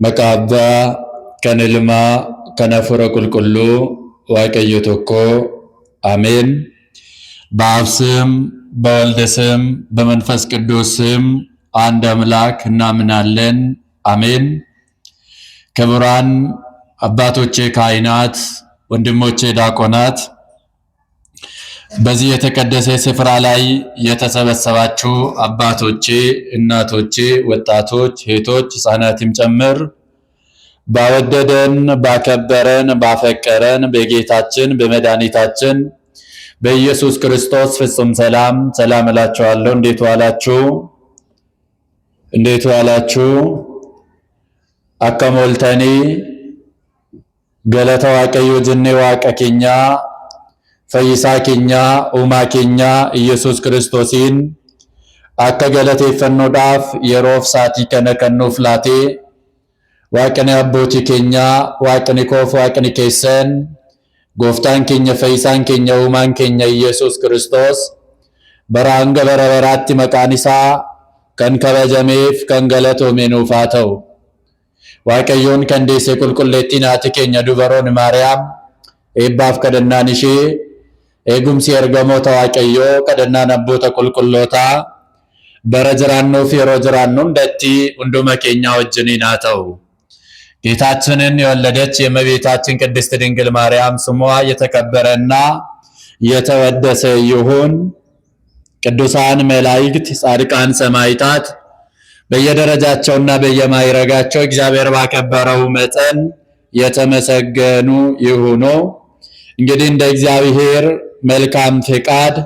Maqaa Abbaa, kan Ilmaa, kan Hafuura Qulqulluu, Waaqayyo tokko, አሜን። በአብ ስም በወልድ ስም በመንፈስ ቅዱስ ስም አንድ አምላክ እናምናለን። አሜን። ክቡራን አባቶቼ ካህናት፣ ወንድሞቼ ዲያቆናት፣ በዚህ የተቀደሰ ስፍራ ላይ የተሰበሰባችሁ አባቶቼ፣ እናቶቼ፣ ወጣቶች፣ ሴቶች፣ ሕፃናትም ጨምር ባወደደን ባከበረን ባፈቀረን በጌታችን በመድኃኒታችን በኢየሱስ ክርስቶስ ፍጹም ሰላም ሰላም እላችኋለሁ። እንዴት ዋላችሁ? እንዴት ዋላችሁ? Akkam ooltanii? Galata Waaqayyoo jennee Waaqa keenyaa, fayyisaa keenyaa, uumaa keenyaa Iyyasuus Kiristoosiin akka galateeffannuudhaaf yeroof saatii kana kan nuuf laatee Waaqni abbootii keenyaa, Waaqni koof Waaqni keessan, gooftaan keenya, fayyisaan keenya, uumaan keenya Iyyasuus Kiristoos bara hanga bara baraatti maqaan isaa kan kabajameef kan galatoome nuuf haa ta'u. Waaqayyoon kan deesse qulqulleettiin haati keenya dubaroon Maariyaam eebbaaf kadhannaan ishee, eegumsi ergamoota Waaqayyoo, kadhannaan abboota qulqullootaa bara jiraannuuf yeroo jiraannu hundatti hunduma keenyaa wajjiniin haa ta'u. ጌታችንን የወለደች የእመቤታችን ቅድስት ድንግል ማርያም ስሟ የተከበረና የተወደሰ ይሁን። ቅዱሳን መላእክት፣ ጻድቃን፣ ሰማዕታት በየደረጃቸውና በየማዕረጋቸው እግዚአብሔር ባከበረው መጠን የተመሰገኑ ይሁኑ። እንግዲህ እንደ እግዚአብሔር መልካም ፍቃድ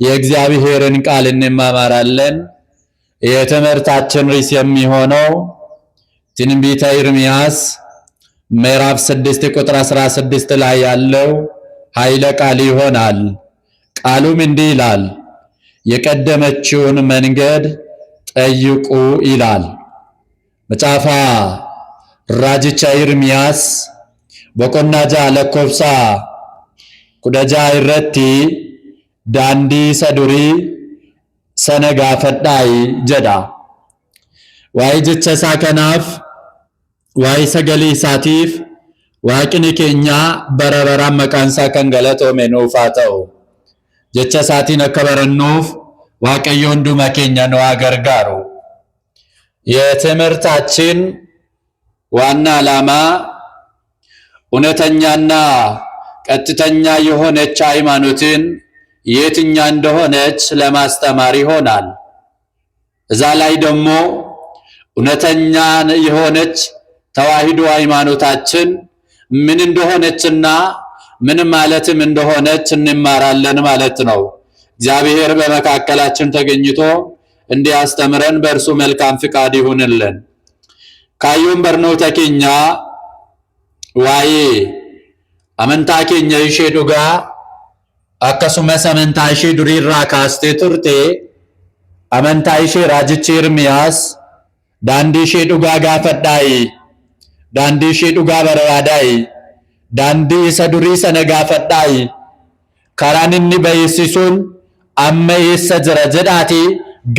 የእግዚአብሔርን ቃል እንማማራለን። የትምህርታችን ርዕስ የሚሆነው ትንቢተ ኤርምያስ ምዕራፍ 6 ቁጥር 16 ላይ ያለው ኃይለ ቃል ይሆናል። ቃሉም እንዲህ ይላል፣ የቀደመችውን መንገድ ጠይቁ ይላል። Macaafa Raajicha Ermiyaas boqonnaa 6 lakkoofsa 16 irratti daandii isa durii sana gaafadhaayi jedha. Waa'ee jecha isaa kanaaf, waa'ee sagalee isaatiif Waaqni keenya bara baraan maqaan isaa kan galatoome nuuf haa ta'u. Jecha isaatiin akka barannuuf Waaqayyo hunduma keenya nu haa gargaaru. የትምህርታችን ዋና ዓላማ እውነተኛና ቀጥተኛ የሆነች ሃይማኖትን የትኛ እንደሆነች ለማስተማር ይሆናል። እዛ ላይ ደግሞ እውነተኛ የሆነች ተዋሂዶ ሃይማኖታችን ምን እንደሆነችና ምን ማለትም እንደሆነች እንማራለን ማለት ነው። እግዚአብሔር በመካከላችን ተገኝቶ እንዲያስተምረን በእርሱ መልካም ፍቃድ ይሁንልን። Kaayyoon barnoota keenyaa waa'ee amantaa keenya ishee dhugaa, akkasumas amantaa ishee duriirraa kaastee turte, amantaa ishee raajichi Ermiyaas daandii ishee dhugaa gaafadhaayi, daandii ishee dhugaa barbaadaayi, daandii isa durii sana gaafadhaayi, karaan inni bayeessisuun amma eessa jira jedhaatii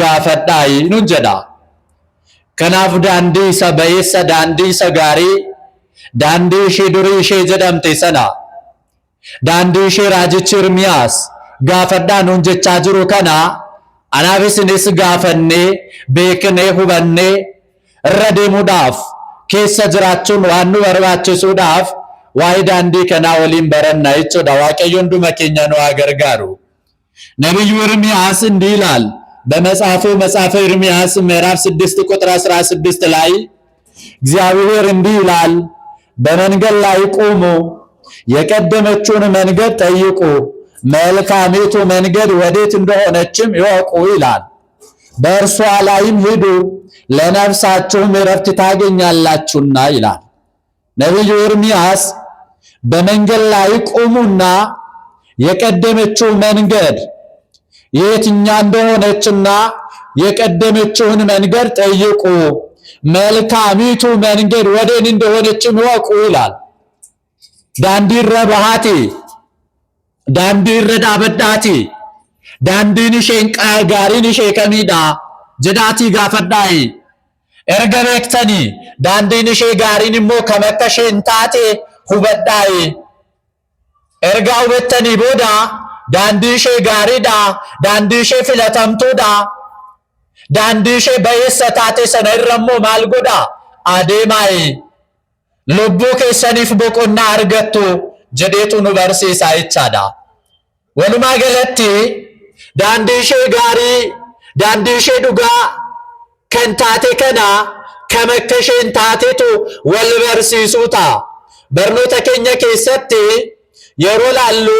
gaafadhaayi nun jedha. Kanaaf daandii isa bayeessa, daandii isa gaarii, daandii ishee durii ishee jedhamte sana, daandii ishee raajichi Ermiyaas gaafadhaa nuun jechaa jiru kana anaaf isinis gaafannee, beeknee, hubannee irra deemuudhaaf, keessa jiraachuun waan nu barbaachisuudhaaf waa'ee daandii kanaa waliin baranna jechuudha. Waaqayyo hunduma keenya nu haa gargaaru. ነቢዩ ኤርምያስ እንዲህ ይላል በመጽሐፉ መጽሐፈ ኤርምያስ ምዕራፍ 6 ቁጥር 16 ላይ እግዚአብሔር እንዲህ ይላል፣ በመንገድ ላይ ቁሙ፣ የቀደመችውን መንገድ ጠይቁ፣ መልካሚቱ መንገድ ወዴት እንደሆነችም ይወቁ ይላል። በእርሷ ላይም ሂዱ፣ ለነፍሳችሁም ዕረፍት ታገኛላችሁና ይላል። ነቢዩ ኤርምያስ በመንገድ ላይ ቁሙና የቀደመችው መንገድ የትኛ እንደሆነችና የቀደመችውን መንገድ ጠይቁ፣ መልካሚቱ መንገድ ወዴት እንደሆነችም እወቁ ይላል። Daandiirra bahaati, daandiirra dhaabadhaati, daandiin isheen gaariin ishee kamidha jedhaatii gaafadhaayi. Erga beektanii daandiin ishee gaariin immoo kam akka isheen taate hubadhaayi. Erga hubattanii booda daandii ishee gaariidha, daandii ishee filatamtuudha, daandii ishee bayeessa taate sana irra immoo maal godhaa? Adeemaayi. Lubbuu keessaniif boqonnaa argattu jedheetu nu barsiisa jechaadha. Walumaa galatti daandii ishee gaarii, daandii ishee dhugaa kan taate kana kam akka isheen taatetu wal barsiisuu ta'a. Barnoota keenya keessatti yeroo laallu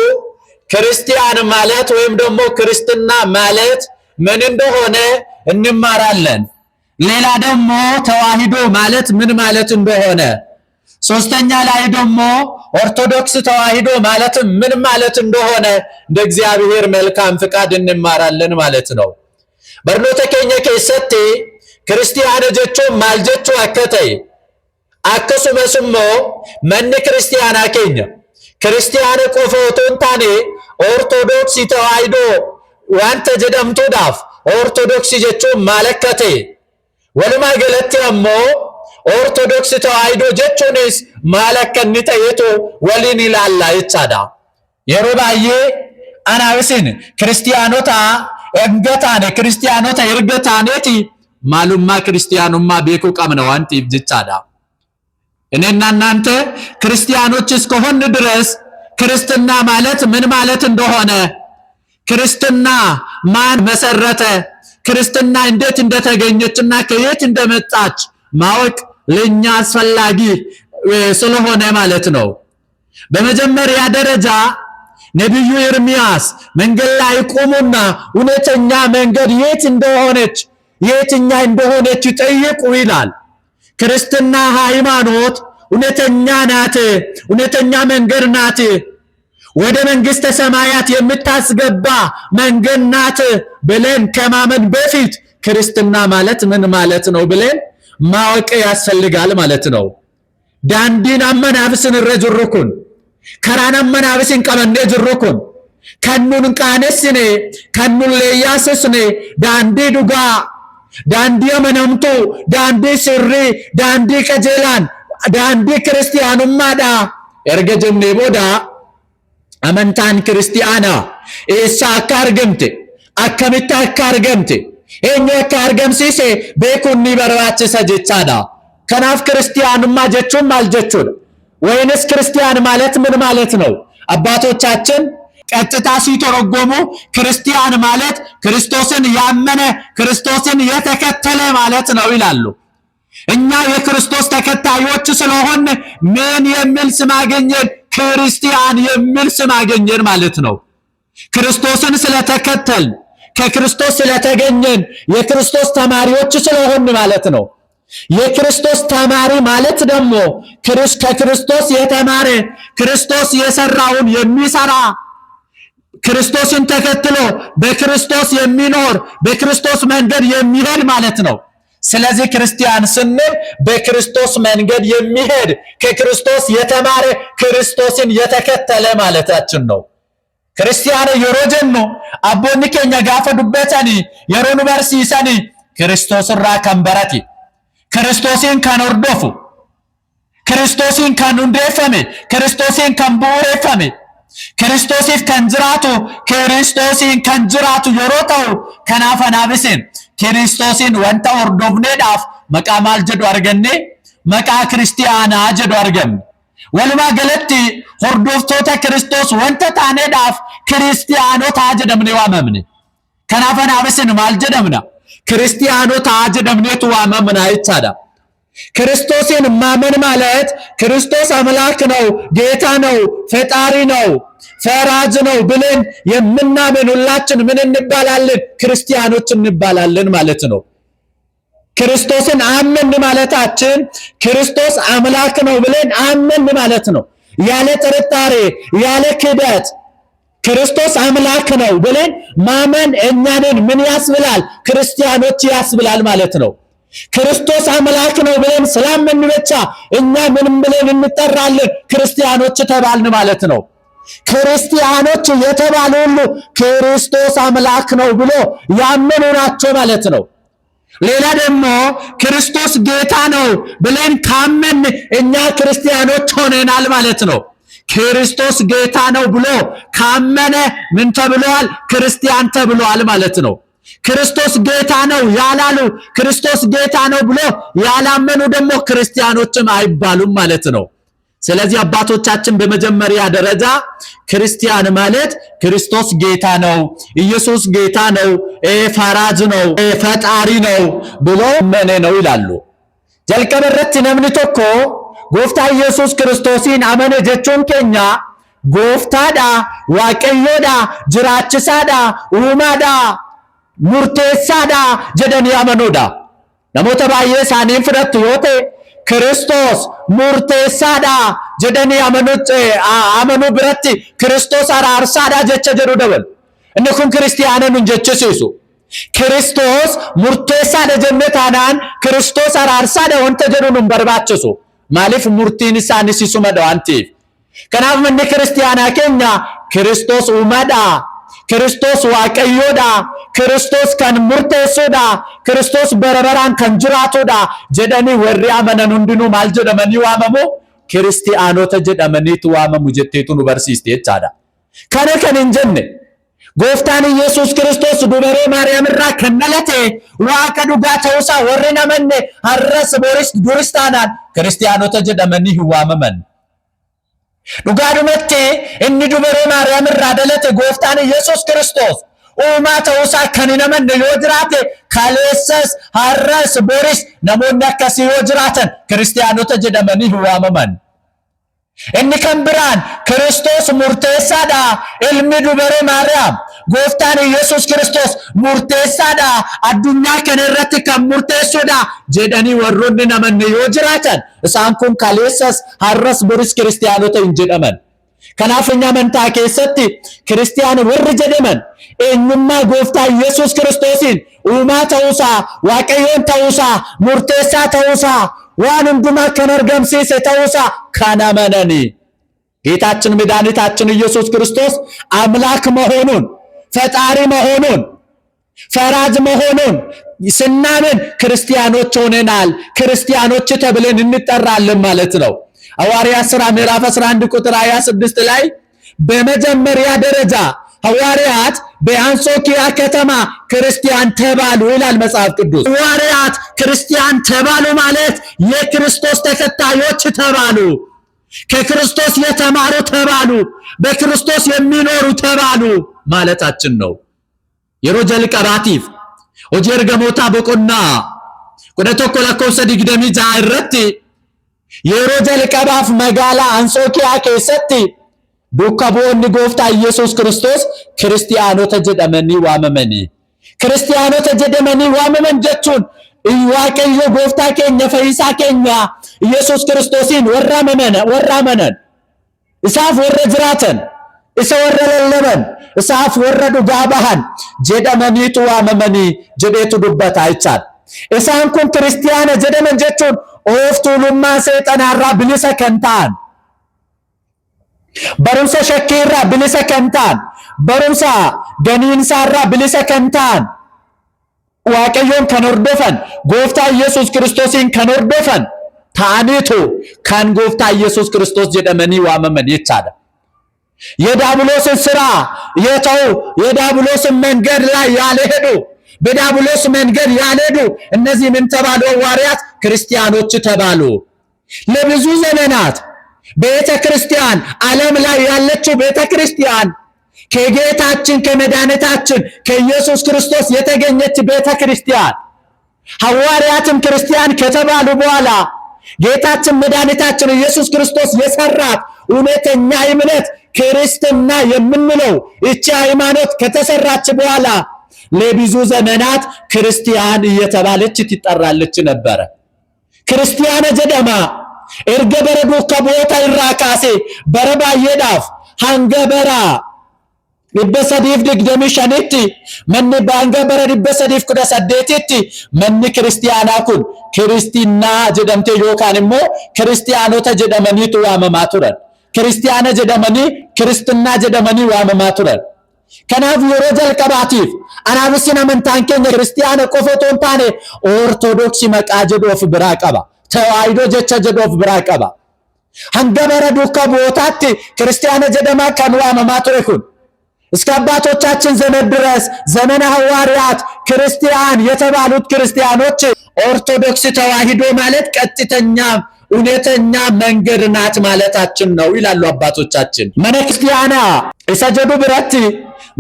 ክርስቲያን ማለት ወይም ደግሞ ክርስትና ማለት ምን እንደሆነ እንማራለን። ሌላ ደግሞ ተዋሂዶ ማለት ምን ማለት እንደሆነ፣ ሶስተኛ ላይ ደግሞ ኦርቶዶክስ ተዋሂዶ ማለት ምን ማለት እንደሆነ እንደ እግዚአብሔር መልካም ፍቃድ እንማራለን ማለት ነው። Barnoota keenya keessatti kiristiyaana jechuun maal jechuu akka ta'e, akkasumas immoo manni kiristiyaanaa keenya kiristiyaana qofa otoo hin taane Ortodoksii Tawaahidoo wanta jedhamtuudhaaf Ortodoksii jechuun maal akka ta'e, walumaa galatti ammoo Ortodoksii Tawaahidoo jechuunis maal akka inni ta'etu waliin ilaallaa jechaadha. Yeroo baay'ee anaaf isin kiristiyaanota erga taane, kiristiyaanota erga taaneeti maalummaa kiristiyaanummaa beekuu qabna waan ta'eef jechaadha. እኔና እናንተ ክርስቲያኖች እስከሆን ድረስ ክርስትና ማለት ምን ማለት እንደሆነ፣ ክርስትና ማን መሰረተ፣ ክርስትና እንዴት እንደተገኘችና ከየት እንደመጣች ማወቅ ለኛ አስፈላጊ ስለሆነ ማለት ነው። በመጀመሪያ ደረጃ ነቢዩ ኤርሚያስ መንገድ ላይ ቆሙና እውነተኛ መንገድ የት እንደሆነች፣ የትኛ እንደሆነች ጠይቁ ይላል። ክርስትና ሃይማኖት እውነተኛ ናት፣ እውነተኛ መንገድ ናት፣ ወደ መንግስተ ሰማያት የምታስገባ መንገድ ናት ብለን ከማመን በፊት ክርስትና ማለት ምን ማለት ነው ብለን ማወቅ ያስፈልጋል ማለት ነው። Daandiin amma anaaf isin irra jirru kun, karaan amma anaaf isin qabannee jirru kun, kan nun qaanessine, kan nun leeyyaasisne, daandii dhugaa, daandii amanamtuu, daandii sirrii, daandii qajeelaan, daandii kiristiyaanummaadha erga jennee booda amantaan kiristiyaanaa eessaa akka argamte, akkamitti akka argamte, eenyu akka argamsiise beekuun ni barbaachisa jechaadha. Kanaaf ክርስቲያንማ jechuun maal jechuudha? ወይንስ ክርስቲያን ማለት ምን ማለት ነው? አባቶቻችን ቀጥታ ሲተረጎሙ ክርስቲያን ማለት ክርስቶስን ያመነ፣ ክርስቶስን የተከተለ ማለት ነው ይላሉ። እኛ የክርስቶስ ተከታዮች ስለሆን ምን የሚል ስም አገኘን? ክርስቲያን የሚል ስም አገኘን ማለት ነው። ክርስቶስን ስለተከተልን፣ ከክርስቶስ ስለተገኘን፣ የክርስቶስ ተማሪዎች ስለሆን ማለት ነው። የክርስቶስ ተማሪ ማለት ደግሞ ከክርስቶስ የተማረ፣ ክርስቶስ የሰራውን የሚሰራ፣ ክርስቶስን ተከትሎ በክርስቶስ የሚኖር፣ በክርስቶስ መንገድ የሚሄድ ማለት ነው። ስለዚህ ክርስቲያን ስንል በክርስቶስ መንገድ የሚሄድ፣ ከክርስቶስ የተማረ፣ ክርስቶስን የተከተለ ማለታችን ነው። Kiristiyaana yeroo jennu abboonni keenya gaafa dubbatanii, yeroo nu barsiisanii, Kiristoos irraa kan barate, Kiristoosiin kan hordofu, Kiristoosiin kan hundeeffame, Kiristoosiin kan bu'uureffame, Kiristoosiif kan jiraatu, Kiristoosiin kan jiraatu yeroo ta'u, kanaaf anaaf isin Kiristoosiin wanta hordofneedhaaf maqaa maal jedhu arganne? Maqaa kiristiyaanaa jedhu arganne. Walumaa galatti hordoftoota Kiristoos wanta taaneedhaaf kiristiyaanota jedhamnee waamamne. Kanaaf anaaf isin maal jedhamna? Kiristiyaanota jedhamneetu waamamna jechaadha. ክርስቶስን ማመን ማለት ክርስቶስ አምላክ ነው፣ ጌታ ነው፣ ፈጣሪ ነው፣ ፈራጅ ነው ብለን የምናምን ሁላችን ምን እንባላለን? ክርስቲያኖች እንባላለን ማለት ነው። ክርስቶስን አመን ማለታችን ክርስቶስ አምላክ ነው ብለን አመን ማለት ነው። ያለ ጥርጣሬ፣ ያለ ክደት ክርስቶስ አምላክ ነው ብለን ማመን እኛንን ምን ያስብላል? ክርስቲያኖች ያስብላል ማለት ነው። ክርስቶስ አምላክ ነው ብለን ስላመን ብቻ እኛ ምንም ብለን እንጠራለን? ክርስቲያኖች ተባልን ማለት ነው። ክርስቲያኖች የተባሉ ሁሉ ክርስቶስ አምላክ ነው ብሎ ያመኑ ናቸው ማለት ነው። ሌላ ደግሞ ክርስቶስ ጌታ ነው ብለን ካመን እኛ ክርስቲያኖች ሆነናል ማለት ነው። ክርስቶስ ጌታ ነው ብሎ ካመነ ምን ተብሏል? ክርስቲያን ተብሏል ማለት ነው። ክርስቶስ ጌታ ነው ያላሉ፣ ክርስቶስ ጌታ ነው ብሎ ያላመኑ ደግሞ ክርስቲያኖችም አይባሉም ማለት ነው። ስለዚህ አባቶቻችን በመጀመሪያ ደረጃ ክርስቲያን ማለት ክርስቶስ ጌታ ነው፣ ኢየሱስ ጌታ ነው፣ ፈራጅ ነው፣ ፈጣሪ ነው ብሎ መነ ነው ይላሉ። Jalqaba irratti namni tokko Gooftaa Yesuus Kiristoosiin amane jechuun keenya gooftaadha, Waaqayyoodha, jiraachisaadha, uumaadha, murteessaadha jedhanii amanuudha. Namoota baay'ee isaaniin fudhattu yoo ta'e, Kiristoos murteessaadha jedhanii amanuu biratti Kiristoos araarsaadha jecha jedhu dabalu. Inni kun kiristiyaana nun jechisiisu. Kiristoos murteessaadha jenne taanaan Kiristoos araarsaadha wanta jedhu nun barbaachisu. Maaliif? Murtiin isaanis isumadha waan ta'eef. Kanaaf manni kiristiyaanaa keenya Kiristoos uumaadha. Kiristoos Waaqayyoodha. Kiristoos kan murteessuudha. Kiristoos bara baraan kan jiraatudha jedhanii warri amanan hundinuu maal jedhamanii waamamu? Kiristiyaanota jedhamaniitu waamamu jetteetu nu barsiiste jechaadha. Kana kan hin jenne, Gooftaan Yesuus Kiristoos dubaree Maariyaam irraa kan dhalate Waaqa dhugaa ta'uusaa warri hin amanne har'as boris duris taanaan kiristiyaanota jedhamanii hin waamaman. Dhugaadhumatti inni dubaree Maariyaam irraa dhalate Gooftaan Yesuus Kiristoos uumaa ta'uusaa kan hin amanne yoo jiraate, kaleessas har'as boris namoonni akkasii yoo jiraatan kiristiyaanota jedhamanii hin waamaman. Inni kan biraan Kiristoos murteessaadha. Ilmi dubaree Maariyaam Gooftaan Yesuus Kiristoos murteessaadha. Addunyaa kana irratti kan murteessuudha jedhanii warroonni namanne yoo jiraatan, isaan kun kaleessas har'as boris kiristiyaanota hin jedhaman. Kanaaf inni amantaa keessatti kiristiyaana warri jedhaman eenyummaa Gooftaa Yesuus Kiristoosiin uumaa ta'uusaa, Waaqayyoon ta'uusaa, murteessaa ta'uusaa, waan hundumaa kan argamsiise ta'uusaa kan amananii ጌታችን መድኃኒታችን ኢየሱስ ክርስቶስ አምላክ መሆኑን፣ ፈጣሪ መሆኑን፣ ፈራጅ መሆኑን ስናምን ክርስቲያኖች ሆነናል። ክርስቲያኖች ተብለን እንጠራለን ማለት ነው። ሐዋርያት ሥራ ምዕራፍ 11 ቁጥር 26 ላይ በመጀመሪያ ደረጃ ሐዋርያት በአንጾኪያ ከተማ ክርስቲያን ተባሉ ይላል መጽሐፍ ቅዱስ። ሐዋርያት ክርስቲያን ተባሉ ማለት የክርስቶስ ተከታዮች ተባሉ። ከክርስቶስ የተማሩ ተባሉ። በክርስቶስ የሚኖሩ ተባሉ ማለታችን ነው። Yeroo jalqabaatiif Hojii Ergamootaa boqonnaa 11 lakkoofsa 26 irratti yeroo jalqabaaf magaalaa Anxookiyaa keessatti duuka bu'oonni Gooftaa Yesuus Kiristoos kiristiyaanota jedhamanii waamamanii. Kiristiyaanota jedhamanii waamaman jechuun Waaqayyo Gooftaa keenya, fayyisaa keenya Yesuus Kiristoosiin warra amanan, isaaf warra jiraatan, isa warra lallaban, isaaf warra dhugaa bahan jedhamaniitu waamamanii jedheetu dubbata jechaadha. Isaan kun kiristiyaana jedhaman jechuun of tuulummaa seexanaarraa bilisa kan ta'an, barumsa shakkiirraa bilisa kan ta'an, barumsa ganiinsaarraa bilisa kan ta'an, Waaqayyoon kan hordofan, Gooftaa Yesuus Kiristoosiin kan hordofan ta'aniitu kan Gooftaa Yesuus Kiristoos jedhamanii waamaman jechaadha. የዲያብሎስን ስራ የተዉ፣ የዲያብሎስን መንገድ ላይ ያልሄዱ፣ በዲያብሎስ መንገድ ያልሄዱ እነዚህ ምን ተባሉ? ሐዋርያት ክርስቲያኖች ተባሉ። ለብዙ ዘመናት ቤተ ክርስቲያን፣ ዓለም ላይ ያለችው ቤተ ክርስቲያን፣ ከጌታችን ከመድኃኒታችን ከኢየሱስ ክርስቶስ የተገኘች ቤተ ክርስቲያን፣ ሐዋርያትም ክርስቲያን ከተባሉ በኋላ ጌታችን መድኃኒታችን ኢየሱስ ክርስቶስ የሰራት እውነተኛ እምነት ክርስትና የምንለው ይቺ ሃይማኖት ከተሰራች በኋላ ለብዙ ዘመናት ክርስቲያን እየተባለች ትጠራለች ነበረ። Kiristiyaana jedhama. Erga bara duuka bu'oota irraa kaasee bara baay'eedhaaf hanga bara 325tti manni, hanga bara 318tti manni kiristiyaanaa kun kiristinnaa jedhamte yookaan immoo kiristiyaanota jedhamaniitu waamamaa turan. Kiristiyaana jedhamanii, kiristinnaa jedhamanii waamamaa turan. Kanaaf yeroo jalqabaatiif anaaf isin amantaan keenya kiristiyaana qofa otoo hin taane Ortodoksii maqaa jedhu of biraa qaba. Tawaahidoo jecha jedhu of biraa qaba. Hanga bara duukaa bu'ootaatti kiristiyaana jedhamaa kan waamamaa ture kun እስከ አባቶቻችን ዘመን ድረስ ዘመነ ሐዋርያት ክርስቲያን የተባሉት ክርስቲያኖች ኦርቶዶክስ ተዋሂዶ ማለት ቀጥተኛ እውነተኛ መንገድ ናት ማለታችን ነው ይላሉ አባቶቻችን። Mana kiristiyaanaa isa jedhu biratti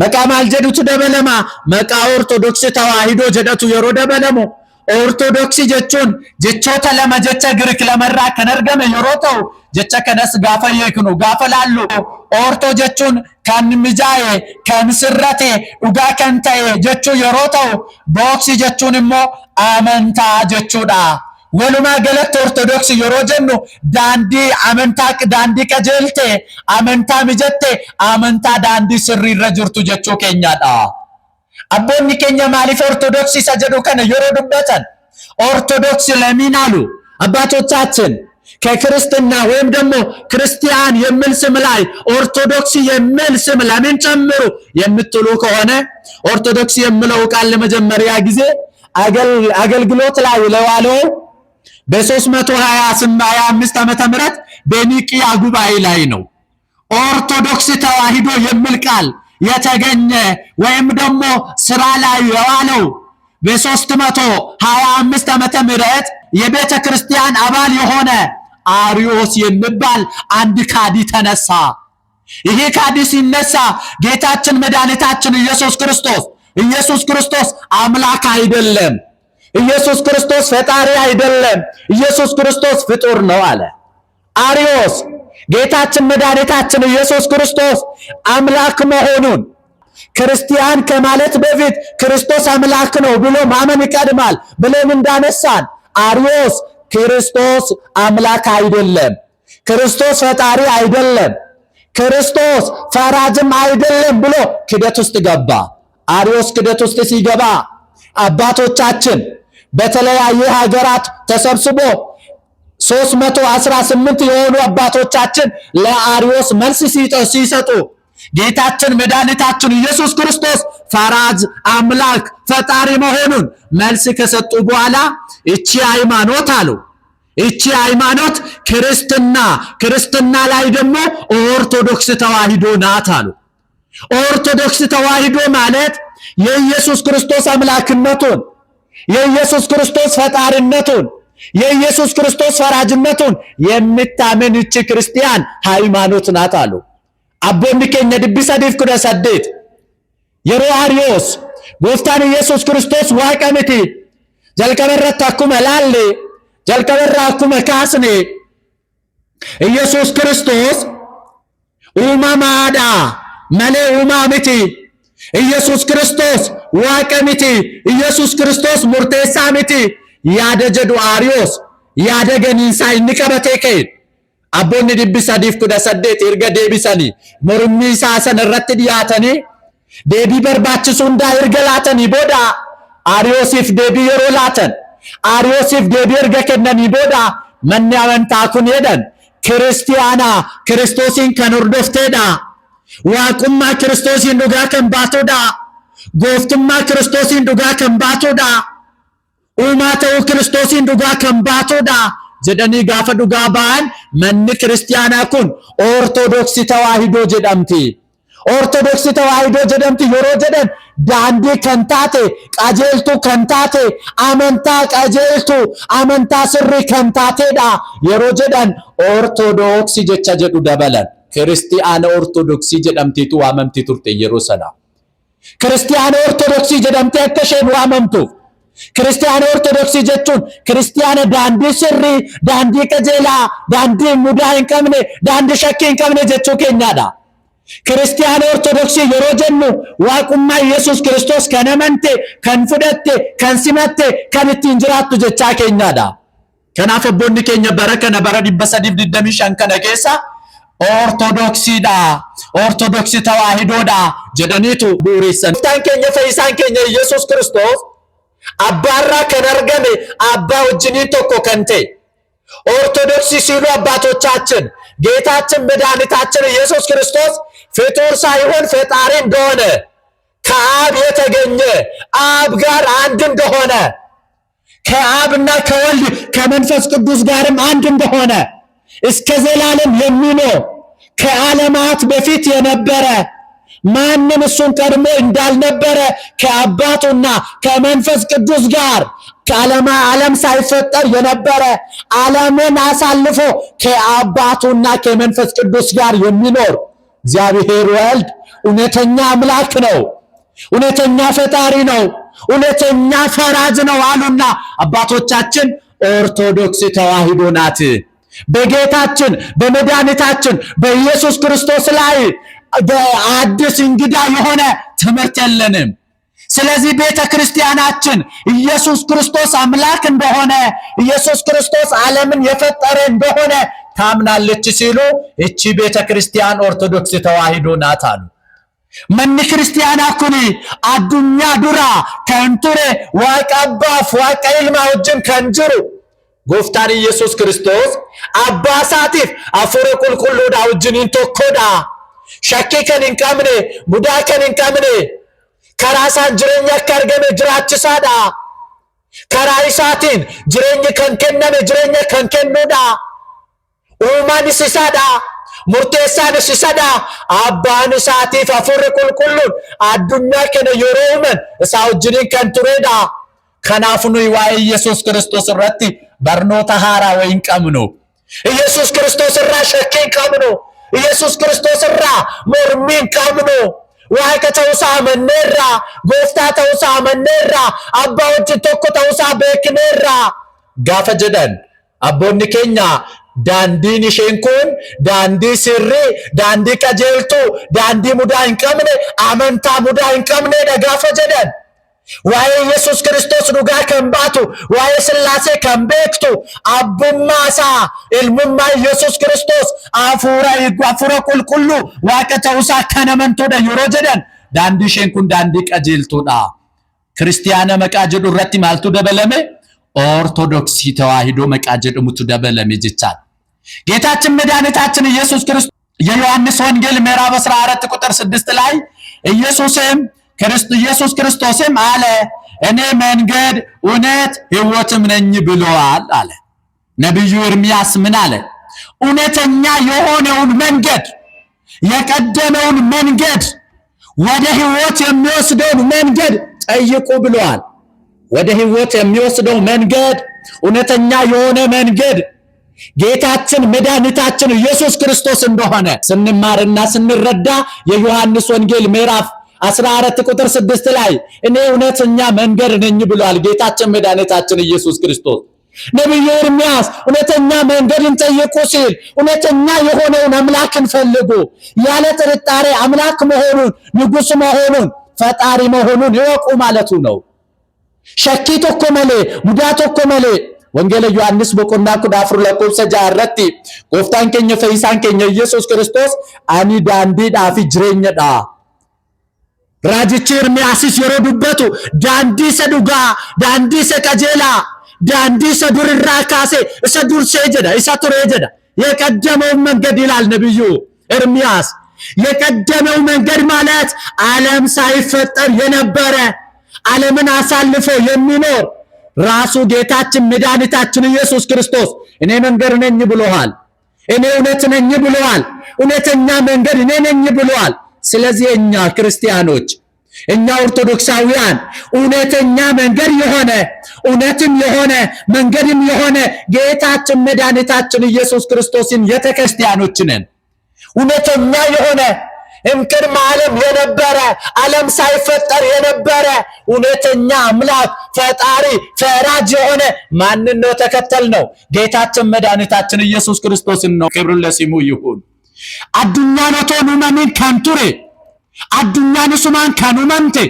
maqaa maal jedhutu dabalama? Maqaa Ortodoksii Tawaahidoo jedhatu yeroo dabalamu, Ortodoksii jechuun jechoota lama, jecha Giriik lamarraa kan argame yeroo ta'u, jecha kanas gaafa hiiknu, gaafa laallu, ortho jechuun kan mijaa'e, kan sirrate, dhugaa kan ta'e jechuu yeroo ta'u, doksii jechuun immoo amantaa jechuudha. Walumaa galatti Ortodoksii yeroo jennu daandii amantaa, daandii qajeelte, amantaa mijatte, amantaa daandii sirriirra jirtu jechuu keenyadha. Abboonni keenya maaliif Ortodoksii isa jedhu kana yeroo dubbatan ኦርቶዶክስ ለምን አሉ? አባቶቻችን ከክርስትና ወይም ደግሞ ክርስቲያን የሚል ስም ላይ ኦርቶዶክስ የሚል ስም ለምን ጨምሩ የምትሉ ከሆነ፣ ኦርቶዶክስ የሚለው ቃል ለመጀመሪያ ጊዜ አገልግሎት ላይ ለዋለው በ325 ዓመተ ምህረት በኒቅያ ጉባኤ ላይ ነው። ኦርቶዶክስ ተዋሂዶ የሚል ቃል የተገኘ ወይም ደግሞ ስራ ላይ የዋለው በ325 ዓመተ ምህረት የቤተ ክርስቲያን አባል የሆነ አሪዮስ የሚባል አንድ ካዲ ተነሳ። ይሄ ካዲ ሲነሳ ጌታችን መድኃኒታችን ኢየሱስ ክርስቶስ አምላክ አይደለም፣ ኢየሱስ ክርስቶስ ፈጣሪ አይደለም፣ ኢየሱስ ክርስቶስ ፍጡር ነው አለ። አሪዮስ ጌታችን መድኃኒታችን ኢየሱስ ክርስቶስ አምላክ መሆኑን፣ ክርስቲያን ከማለት በፊት ክርስቶስ አምላክ ነው ብሎ ማመን ይቀድማል ብለን እንዳነሳን፣ አሪዮስ ክርስቶስ አምላክ አይደለም፣ ክርስቶስ ፈጣሪ አይደለም፣ ክርስቶስ ፈራጅም አይደለም ብሎ ክደት ውስጥ ገባ። አሪዮስ ክደት ውስጥ ሲገባ አባቶቻችን በተለያየ ሀገራት ተሰብስቦ 318 የሆኑ አባቶቻችን ለአሪዮስ መልስ ሲሰጡ ጌታችን መድኃኒታችን ኢየሱስ ክርስቶስ ፈራጅ፣ አምላክ፣ ፈጣሪ መሆኑን መልስ ከሰጡ በኋላ እቺ ሃይማኖት አሉ። እቺ ሃይማኖት ክርስትና፣ ክርስትና ላይ ደግሞ ኦርቶዶክስ ተዋሂዶ ናት አሉ። ኦርቶዶክስ ተዋሂዶ ማለት የኢየሱስ ክርስቶስ አምላክነቱን፣ የኢየሱስ ክርስቶስ ፈጣሪነቱን፣ የኢየሱስ ክርስቶስ ፈራጅነቱን የምታምን እቺ ክርስቲያን ሃይማኖት ናት አሉ። Abboonni keenya 318 yeroo Ariyoos gooftaan Iyesuus Kiristoos waaqa miti, jalqaba irratti akkuma laalle, jalqaba irraa akkuma kaasne, Iyesuus Kiristoos uumamaadha malee uumaa miti. Iyesuus Kiristoos waaqa miti. Iyesuus Kiristoos murteessaa miti. Yaada jedhu Ariyoos yaada ganiinsaa inni qabatee ka'e. Abboonni 318 erga deebisanii, mormii isaa sana irratti dhiyaatanii deebii barbaachisu hundaa erga laatanii booda, Ariyoosiif deebii yeroo laatan, Ariyoosiif deebii erga kennanii booda, manni amantaa kun jedhan kiristiyaana Kiristoosiin kan hordofteedha. Waaqummaa Kiristoosiin dhugaa kan baatudha. Gooftummaa Kiristoosiin dhugaa kan baatudha. Uumaa ta'uu Kiristoosiin dhugaa kan baatudha jedhanii gaafa dhugaa ba'an, manni kiristiyaanaa kun Ortodoksii Tawaahidoo jedhamti. Ortodoksii Tawaahidoo jedhamti yeroo jedhan daandii kan taate, qajeeltuu kan taate, amantaa qajeeltuu, amantaa sirrii kan taateedha yeroo jedhan Ortodoksii jecha jedhu dabalan. Kiristiyaana Ortodoksii jedhamteetu waamamti turte yeroo sana. Kiristiyaana Ortodoksii jedhamtee akka isheen waamamtuuf, Kiristiyaana Ortodoksii jechuun kiristiyaana daandii sirrii, daandii qajeelaa, daandii mudaa hin qabne, daandii shakkii hin qabne jechuu keenyaadha. Kiristiyaana Ortodoksii yeroo jennu waaqummaa Yesuus Kiristoos kan amante, kan fudhatte, kan simatte, kan ittiin jiraattu jechaa keenyaadha. Kanaaf abboonni keenya bara kana, bara 325 kana keessa Ortodoksiidha, Ortodoksii Tawaahidoodha jedhaniitu bu'uureessan. Gooftaan keenya, fayyisaan keenya Yesuus Kiristoos abbaarraa kan argame, abbaa wajjiniin tokko kan ta'e ኦርቶዶክስ ሲሉ አባቶቻችን ጌታችን መድኃኒታችን ኢየሱስ ክርስቶስ ፍጡር ሳይሆን ፈጣሪ እንደሆነ ከአብ የተገኘ አብ ጋር አንድ እንደሆነ ከአብና ከወልድ ከመንፈስ ቅዱስ ጋርም አንድ እንደሆነ እስከ ዘላለም የሚኖር ከዓለማት በፊት የነበረ ማንም እሱን ቀድሞ እንዳልነበረ ከአባቱና ከመንፈስ ቅዱስ ጋር ከዓለም ዓለም ሳይፈጠር የነበረ ዓለምን አሳልፎ ከአባቱና ከመንፈስ ቅዱስ ጋር የሚኖር እግዚአብሔር ወልድ እውነተኛ አምላክ ነው፣ እውነተኛ ፈጣሪ ነው፣ እውነተኛ ፈራጅ ነው አሉና አባቶቻችን ኦርቶዶክስ ተዋሕዶ ናት። በጌታችን በመድኃኒታችን በኢየሱስ ክርስቶስ ላይ አዲስ እንግዳ የሆነ ትምህርት የለንም። ስለዚህ ቤተ ክርስቲያናችን ኢየሱስ ክርስቶስ አምላክ እንደሆነ፣ ኢየሱስ ክርስቶስ ዓለምን የፈጠረ እንደሆነ ታምናለች ሲሉ እቺ ቤተ ክርስቲያን ኦርቶዶክስ ተዋሕዶ ናት አሉ። Manni kiristaanaa kun addunyaa dura kan ture, Waaqa abbaaf Waaqa ilmaa wajjin kan jiru, gooftaan Iyesuus Kiristoos abbaa isaatiif hafuura qulqulluudha wajjiniin tokkodha. Shakkii kan hin qabne, mudaa kan hin qabne, karaa isaan jireenya akka argame jiraachisaadha. Karaa isaatiin jireenyi kan kenname, jireenya kan kennudha. Uumaanis isadha. Murteessaanis isadha. Abbaan isaatiif hafuurri qulqulluun addunyaa kana yeroo uuman isaa wajjiniin kan turedha. Kanaaf nuyi waa'ee Yesuus Kiristoos irratti barnoota haaraa wayi hin qabnu. Yesuus Kiristoos irraa shakkii hin qabnu. Yesuus Kiristoos irraa mormii hin qabnu. Waaqa ta'uusaa amanneerra. Gooftaa ta'uusaa amanneerra. Abbaa wajjin tokko ta'uusaa beekneerra. Gaafa jedhan abboonni keenya daandiin isheen kun daandii sirrii, daandii qajeeltuu, daandii mudaa hin qabne, amantaa mudaa hin qabnedha gaafa jedhan. Waa'ee Yesuus Kiristoos dhugaa kan baatu, waa'ee Sillaasee kan beektu, abbummaa isaa, ilmummaa Yesuus Kiristoos, hafuura qulqulluu Waaqa ta'uusaa kan amantuudha yeroo jedhan daandii isheen kun daandii qajeeltuudha. Kiristiyaana maqaa jedhu irratti maaltu dabalame? ኦርቶዶክስ ተዋሕዶ maqaa jedhamutu dabalame jechaadha. ጌታችን መድኃኒታችን ኢየሱስ ክርስቶስ የዮሐንስ ወንጌል ምዕራፍ 14 ቁጥር 6 ላይ ኢየሱስ ክርስቶስም አለ፣ እኔ መንገድ፣ እውነት፣ ሕይወትም ነኝ ብለዋል አለ። ነቢዩ ኤርምያስ ምን አለ? እውነተኛ የሆነውን መንገድ፣ የቀደመውን መንገድ፣ ወደ ሕይወት የሚወስደውን መንገድ ጠይቁ ብለዋል። ወደ ሕይወት የሚወስደው መንገድ፣ እውነተኛ የሆነ መንገድ ጌታችን መድኃኒታችን ኢየሱስ ክርስቶስ እንደሆነ ስንማርና ስንረዳ የዮሐንስ ወንጌል ምዕራፍ 14 ቁጥር 6 ላይ እኔ እውነተኛ መንገድ ነኝ ብሏል ጌታችን መድኃኒታችን ኢየሱስ ክርስቶስ። ነቢዩ ኤርምያስ እውነተኛ መንገድን ጠይቁ ሲል እውነተኛ የሆነውን አምላክን ፈልጉ፣ ያለ ጥርጣሬ አምላክ መሆኑን፣ ንጉሥ መሆኑን፣ ፈጣሪ መሆኑን ይወቁ ማለቱ ነው። Shakkii tokko malee, mudaa tokko malee, Wangeela Yohaannis boqonnaa 14 lakkoofsa 6 irratti gooftaan keenya fayyisaan keenya Yesuus Kiristoos ani daandiidhaa fi jireenyadha. Raajichi Ermiyaasis yeroo dubbatu daandii isa dhugaa, daandii isa qajeelaa, daandii isa durirraa kaase, isa dursee jedha, isa turee jedha። የቀደመውን መንገድ ይላል ነቢዩ ኤርሚያስ። የቀደመው መንገድ ማለት ዓለም ሳይፈጠር የነበረ፣ ዓለምን አሳልፎ የሚኖር ራሱ ጌታችን መድኃኒታችን ኢየሱስ ክርስቶስ እኔ መንገድ ነኝ ብሎሃል። እኔ እውነት ነኝ ብሎሃል። እውነተኛ መንገድ እኔ ነኝ ብሎሃል። ስለዚህ እኛ ክርስቲያኖች፣ እኛ ኦርቶዶክሳውያን እውነተኛ መንገድ የሆነ፣ እውነትም የሆነ፣ መንገድም የሆነ ጌታችን መድኃኒታችን ኢየሱስ ክርስቶስን የተከርስቲያኖች ነን። እውነተኛ የሆነ፣ እምቅድመ ዓለም የነበረ፣ ዓለም ሳይፈጠር የነበረ፣ እውነተኛ አምላክ፣ ፈጣሪ፣ ፈራጅ የሆነ ማንን ነው ተከተል ነው? ጌታችን መድኃኒታችን ኢየሱስ ክርስቶስን ነው። ክብር ለስሙ ይሁን። Addunyaan otoo hin uumamin kan ture, addunyaan isumaan kan uumamte,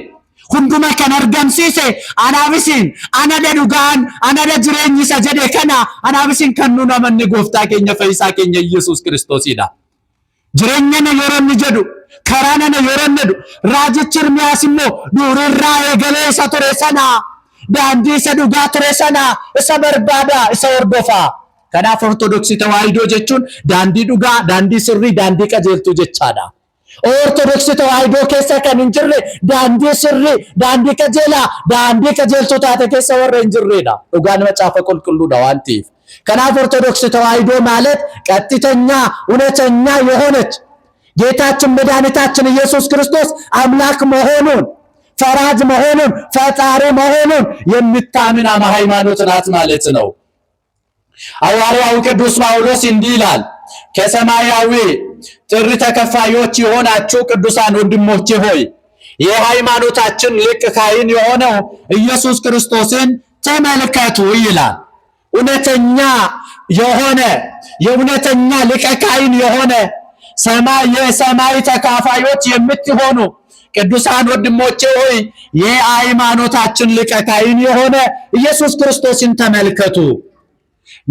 hunduma kan argamsiise, anaaf isin anadha dhugaan, anadha jireenyi isa jedhe kana anaaf isin kan nuun amanne gooftaa keenya fayyisaa keenya Iyesuus Kiristoosidha. Jireenya na yeroo inni jedhu, karaa nana yeroo inni jedhu, raajichi Ermiyaas immoo durirraa eegalee isa ture sana, daandii isa dhugaa ture sana isa barbaada, isa hordofaa. Kanaaf Ortodoksii Tawaahidoo jechuun daandii dhugaa, daandii sirrii, daandii qajeeltuu jechaadha. Ortodoksii Tawaahidoo keessa kan hin jirre, daandii sirrii, daandii qajeelaa, daandii qajeeltuu taate keessa warra hin jirredha. Dhugaan Macaafa Qulqulluudha waan ta'eef. Kanaaf ኦርቶዶክስ ተዋሕዶ ማለት ቀጥተኛ እውነተኛ የሆነች፣ ጌታችን መድኃኒታችን ኢየሱስ ክርስቶስ አምላክ መሆኑን፣ ፈራጅ መሆኑን፣ ፈጣሪ መሆኑን የምታምን ሃይማኖት ናት ማለት ነው። ሐዋርያው ቅዱስ ጳውሎስ እንዲህ ይላል፣ ከሰማያዊ ጥሪ ተከፋዮች የሆናችሁ ቅዱሳን ወንድሞቼ ሆይ፣ የሃይማኖታችን ሊቀ ካህን የሆነው ኢየሱስ ክርስቶስን ተመልከቱ ይላል። እውነተኛ የሆነ፣ የእውነተኛ ሊቀ ካህን የሆነ፣ ሰማይ የሰማይ ተካፋዮች የምትሆኑ ቅዱሳን ወንድሞቼ ሆይ፣ የሃይማኖታችን ሊቀ ካህን የሆነ ኢየሱስ ክርስቶስን ተመልከቱ።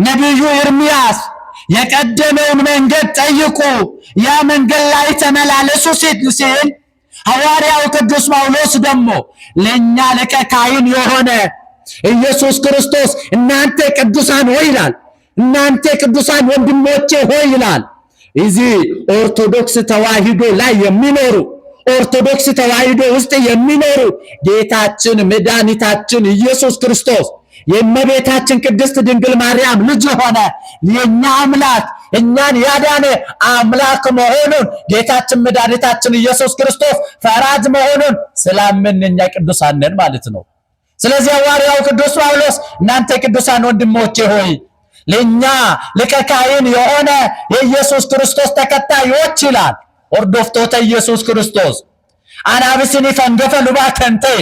ነቢዩ ኤርምያስ የቀደመውን መንገድ ጠይቁ፣ ያ መንገድ ላይ ተመላለሱ ሲል፣ ሐዋርያው ቅዱስ ጳውሎስ ደግሞ ለእኛ ሊቀ ካህን የሆነ ኢየሱስ ክርስቶስ እናንተ ቅዱሳን ሆይ ይላል። እናንተ ቅዱሳን ወንድሞቼ ሆይ ይላል። እዚህ ኦርቶዶክስ ተዋሕዶ ላይ የሚኖሩ፣ ኦርቶዶክስ ተዋሕዶ ውስጥ የሚኖሩ፣ ጌታችን መድኃኒታችን ኢየሱስ ክርስቶስ የእመቤታችን ቅድስት ድንግል ማርያም ልጅ የሆነ፣ የኛ አምላክ፣ እኛን ያዳነ አምላክ መሆኑን፣ ጌታችን መድኃኒታችን ኢየሱስ ክርስቶስ ፈራጅ መሆኑን ስላመንን እኛ ቅዱሳን ነን ማለት ነው። ስለዚህ ሐዋርያው ቅዱስ ጳውሎስ እናንተ ቅዱሳን ወንድሞቼ ሆይ፣ ለኛ ሊቀ ካህን የሆነ የኢየሱስ ክርስቶስ ተከታዮች ይላል። Hordoftoota Yesuus Kiristoos, anaaf isiniif hangafa lubaa kan ta'e,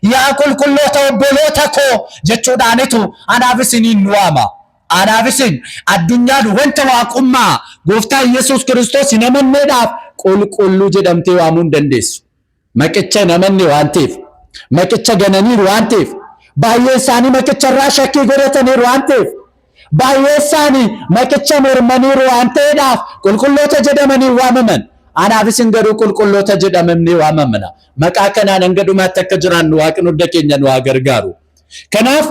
yaa qulqulloota obboloota koo jechuudhaanitu anaaf isiniin nu waama. Anaaf isin addunyaan wanta waaqummaa gooftaa Yesuus Kiristoos hin amanneedhaaf qulqulluu jedhamtee waamuu hin dandeessu. Maqicha hin amanne waan ta'eef, maqicha gananiiru waan ta'eef, baay'een isaanii maqicha irraa shakkii godhataniiru waan ta'eef, baay'ee isaanii maqicha mormaniiru waan ta'eedhaaf qulqulloota jedhamanii waamaman. Anaaf isin garuu qulqulloota jedhamamnee waamamna. Maqaa kanaan hanga dhumaatti akka jiraannu Waaqni hunda keenya nu haa gargaaru. Kanaaf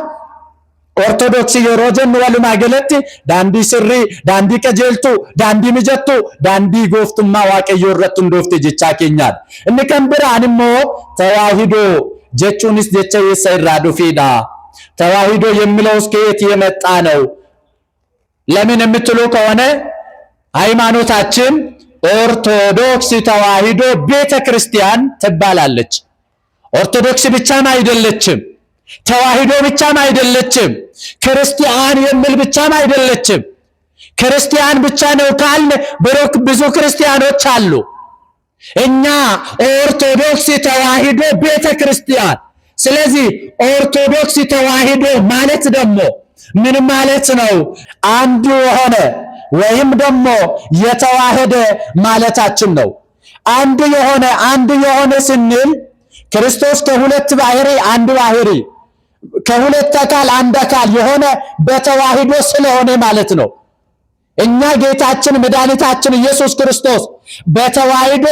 Ortodoksii yeroo jennu walumaa galatti daandii sirrii, daandii qajeeltuu, daandii mijattuu, daandii gooftummaa Waaqayyoo irratti hundoofte jechaa keenyaadha. Inni kan biraan immoo ተዋሂዶ jechuunis jecha eessa irraa dhufeedha? ተዋሂዶ የሚለውስ ከየት የመጣ ነው? ለምን የምትሉ ከሆነ ሃይማኖታችን ኦርቶዶክስ ተዋሂዶ ቤተ ክርስቲያን ትባላለች። ኦርቶዶክስ ብቻም አይደለችም። ተዋሂዶ ብቻም አይደለችም። ክርስቲያን የሚል ብቻም አይደለችም። ክርስቲያን ብቻ ነው ካልን ብሩክ ብዙ ክርስቲያኖች አሉ። እኛ ኦርቶዶክስ ተዋሂዶ ቤተ ክርስቲያን። ስለዚህ ኦርቶዶክስ ተዋሂዶ ማለት ደግሞ ምን ማለት ነው? አንድ የሆነ ወይም ደግሞ የተዋህደ ማለታችን ነው። አንድ የሆነ፣ አንድ የሆነ ስንል ክርስቶስ ከሁለት ባህሪ አንድ ባህሪ፣ ከሁለት አካል አንድ አካል የሆነ በተዋሂዶ ስለሆነ ማለት ነው። እኛ ጌታችን መድኃኒታችን ኢየሱስ ክርስቶስ በተዋሂዶ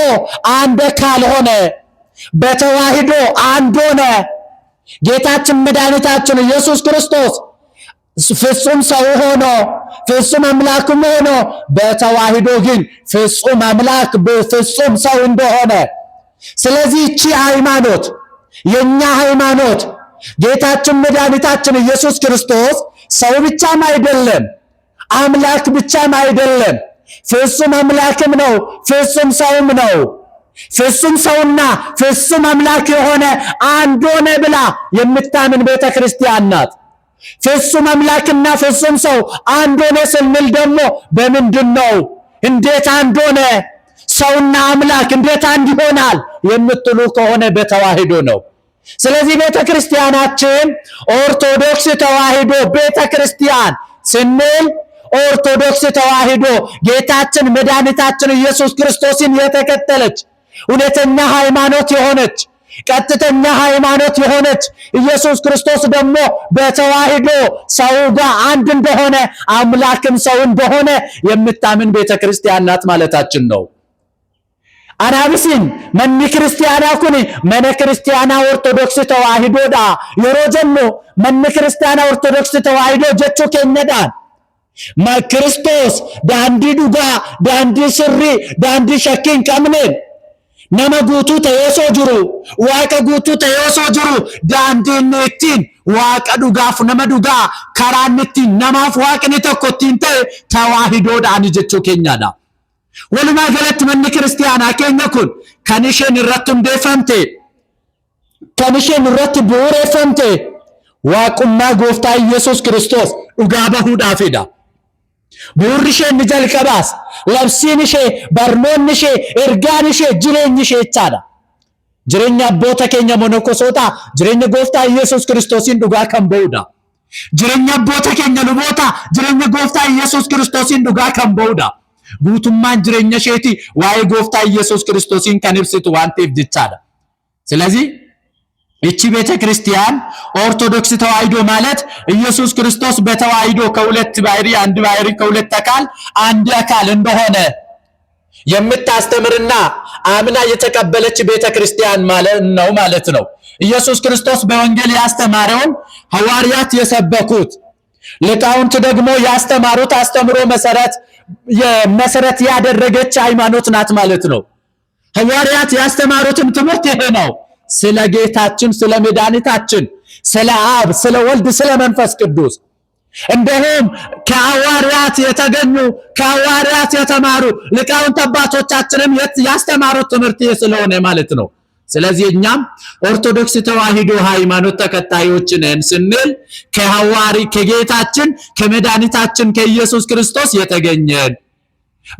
አንድ አካል ሆነ፣ በተዋሂዶ አንድ ሆነ። ጌታችን መድኃኒታችን ኢየሱስ ክርስቶስ ፍጹም ሰው ሆኖ ፍጹም አምላክም ሆኖ በተዋሂዶ ግን ፍጹም አምላክ ፍጹም ሰው እንደሆነ፣ ስለዚህ እቺ ሃይማኖት፣ የኛ ሃይማኖት፣ ጌታችን መድኃኒታችን ኢየሱስ ክርስቶስ ሰው ብቻም አይደለም፣ አምላክ ብቻም አይደለም፣ ፍጹም አምላክም ነው፣ ፍጹም ሰውም ነው። ፍጹም ሰውና ፍጹም አምላክ የሆነ አንድ ሆነ ብላ የምታምን ቤተ ክርስቲያን ናት። ፍጹም አምላክና ፍጹም ሰው አንድ ሆነ ስንል ደግሞ በምንድን ነው? እንዴት አንድ ሆነ? ሰውና አምላክ እንዴት አንድ ይሆናል የምትሉ ከሆነ በተዋሂዶ ነው። ስለዚህ ቤተ ክርስቲያናችን ኦርቶዶክስ ተዋሂዶ ቤተ ክርስቲያን ስንል ኦርቶዶክስ ተዋሂዶ ጌታችን መድኃኒታችን ኢየሱስ ክርስቶስን የተከተለች፣ እውነተኛ ሃይማኖት የሆነች፣ ቀጥተኛ ሃይማኖት የሆነች፣ ኢየሱስ ክርስቶስ ደግሞ በተዋሂዶ ሰው ጋር አንድ እንደሆነ፣ አምላክም ሰው እንደሆነ የምታምን ቤተ ክርስቲያን ናት ማለታችን ነው። Anaaf isin manni kiristaanaa kun mana kiristaanaa Ortodoksii Tawaahidoodha yeroo jennu, manni kiristaanaa Ortodoksii Tawaahidoo jechuu keenyadhaan Kiristoos daandii dhugaa, daandii sirrii, daandii shakkii hin qabneen Nama guutuu ta'ee osoo jiru, Waaqa guutuu ta'ee osoo jiru, daandii inni ittiin Waaqa dhugaaf nama dhugaa, karaa inni ittiin namaaf Waaqni tokko ittiin ta'e tawaahidoodhaani jechuu keenyaadha. Walumaa galatti manni kiristiyaanaa keenya kun kan isheen irratti hundeeffamte, kan isheen irratti bu'uureffamte waaqummaa gooftaa Yesuus Kiristoos dhugaa bahuudhaafidha. Bu'uurri ishee inni jalqabaas, labsiin ishee, barnoonni ishee, ergaan ishee, jireenyi ishee jechaadha. Jireenya abboota keenya monokosootaa, jireenya gooftaa Yesuus Kiristoosiin dhugaa kan ba'udha. Jireenya abboota keenya lubootaa, jireenya gooftaa Yesuus Kiristoosiin dhugaa kan ba'udha. Guutummaan jireenya isheetii waa'ee gooftaa Yesuus Kiristoosiin kan ibsitu waan ta'eef jechaadha. ስለዚህ ይቺ ቤተ ክርስቲያን ኦርቶዶክስ ተዋሕዶ ማለት ኢየሱስ ክርስቶስ በተዋሕዶ ከሁለት ባህሪ አንድ ባህሪ ከሁለት አካል አንድ አካል እንደሆነ የምታስተምርና አምና የተቀበለች ቤተ ክርስቲያን ማለት ነው ማለት ነው። ኢየሱስ ክርስቶስ በወንጌል ያስተማረውን ሐዋርያት የሰበኩት ሊቃውንት ደግሞ ያስተማሩት አስተምሮ መሰረት ያደረገች ሃይማኖት ናት ማለት ነው። ሐዋርያት ያስተማሩትም ትምህርት ይሄ ነው። ስለ ጌታችን ስለ መድኃኒታችን ስለ አብ ስለ ወልድ ስለ መንፈስ ቅዱስ እንዲሁም ከሐዋርያት የተገኙ ከሐዋርያት የተማሩ ሊቃውንት አባቶቻችንም ያስተማሩት ትምህርት ይህ ስለሆነ ማለት ነው። ስለዚህ እኛም ኦርቶዶክስ ተዋሕዶ ሃይማኖት ተከታዮች ነን ስንል ከሐዋሪ ከጌታችን ከመድኃኒታችን ከኢየሱስ ክርስቶስ የተገኘን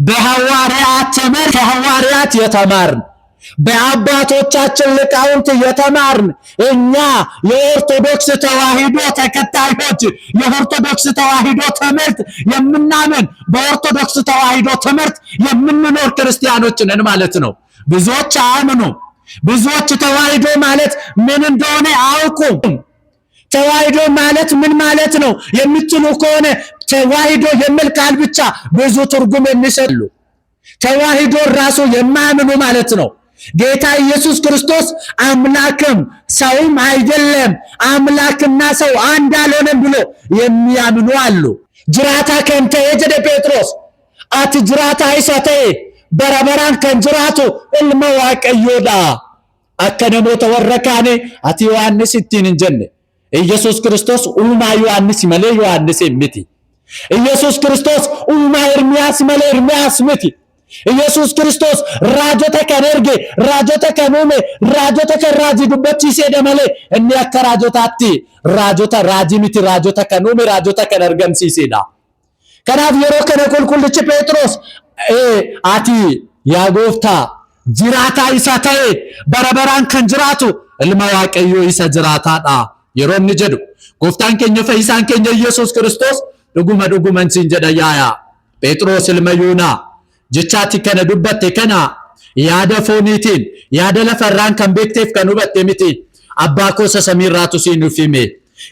በሐዋርያት ትምህርት ከሐዋርያት የተማርን በአባቶቻችን ሊቃውንት የተማርን እኛ የኦርቶዶክስ ተዋሕዶ ተከታዮች የኦርቶዶክስ ተዋሕዶ ትምህርት የምናምን በኦርቶዶክስ ተዋሕዶ ትምህርት የምንኖር ክርስቲያኖች ነን ማለት ነው። ብዙዎች አያምኑ። ብዙዎች ተዋሕዶ ማለት ምን እንደሆነ አያውቁም። ተዋሕዶ ማለት ምን ማለት ነው የምትሉ ከሆነ ተዋሕዶ የሚል ቃል ብቻ ብዙ ትርጉም የሚሰጡ ተዋሕዶ ራሱ የማያምኑ ማለት ነው። ጌታ ኢየሱስ ክርስቶስ አምላክም ሰውም አይደለም፣ አምላክና ሰው አንድ አልሆነም ብሎ የሚያምኑ አሉ። Jiraataa kan ta'e jedhe Phexros, ati jiraataa isa ta'e bara baraan kan jiraatu ilma Waaqayyoodha. Akka namoota warra kaanii ati Yohaannis ittiin hin jenne. ኢየሱስ ክርስቶስ uumaa Yohaannis malee Yohaannis miti. ኢየሱስ ክርስቶስ uumaa Ermiyaas malee Ermiyaas miti. ኢየሱስ ክርስቶስ raajota kan erge, raajota kan uume, raajota kan raajii dubbachiisedha malee inni akka raajotaatti raajota raajii miti, raajota kan uume, raajota kan argamsiisedha. Kanaaf yeroo kana qulqullichi Phexros ati yaa gooftaa jiraataa isa ta'e bara baraan kan jiraatu ilma Waaqayyoo isa jiraataadha yeroo inni jedhu gooftaan keenya fayyisaan keenya Yesuus Kiristoos dhuguma dhuguman siin jedha yaayaa Phexros ilma Yuunaa jechaati kana dubbatte kana yaada fooniitiin yaada lafarraan kan beekteef kan hubatte miti, abbaa koo isa samiirraatu siin nuuf hime.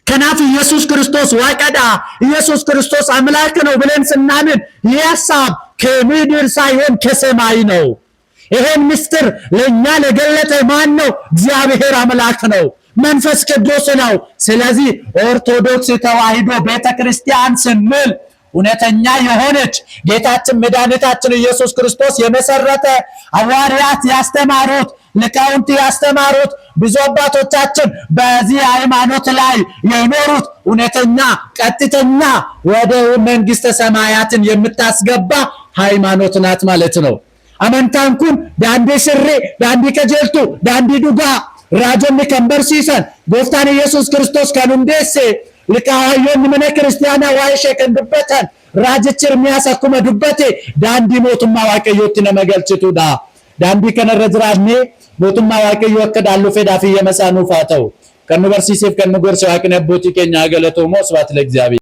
Kanaaf ኢየሱስ ክርስቶስ waaqadha, ኢየሱስ ክርስቶስ አምላክ ነው ብለን ስናምን ይህ ሀሳብ ከምድር ሳይሆን ከሰማይ ነው። ይሄን ምስጢር ለእኛ ለገለጠ ማን ነው? እግዚአብሔር አምላክ ነው፣ መንፈስ ቅዱስ ነው። ስለዚህ ኦርቶዶክስ ተዋሕዶ ቤተክርስቲያን ስንል እውነተኛ የሆነች ጌታችን መድኃኒታችን ኢየሱስ ክርስቶስ የመሰረተ ሐዋርያት ያስተማሩት ሊቃውንት ያስተማሩት ብዙ አባቶቻችን በዚህ ሃይማኖት ላይ የኖሩት እውነተኛ ቀጥተኛ ወደ መንግስተ ሰማያትን የምታስገባ ሃይማኖት ናት ማለት ነው። Amantaan kun daandii sirrii, daandii qajeeltuu, daandii dhugaa raajonni kan barsiisan, gooftaan Yesuus Kiristoos kan hundeesse, liqaayyoonni mana kiristaanaa waa'ee ishee kan dubbatan, raajichi Ermiyaas akkuma dubbate daandii mootummaa Waaqayyootti nama galchitudha. Daandii kanarra jiraannee mootummaa Waaqayyoo akka dhaallu fedhaa fi eeyyama isaa nuuf haa ta'u. Kan nu barsiiseef kan nu gorse Waaqni abbootii keenyaa galatoomoo. ስብሐት ለእግዚአብሔር።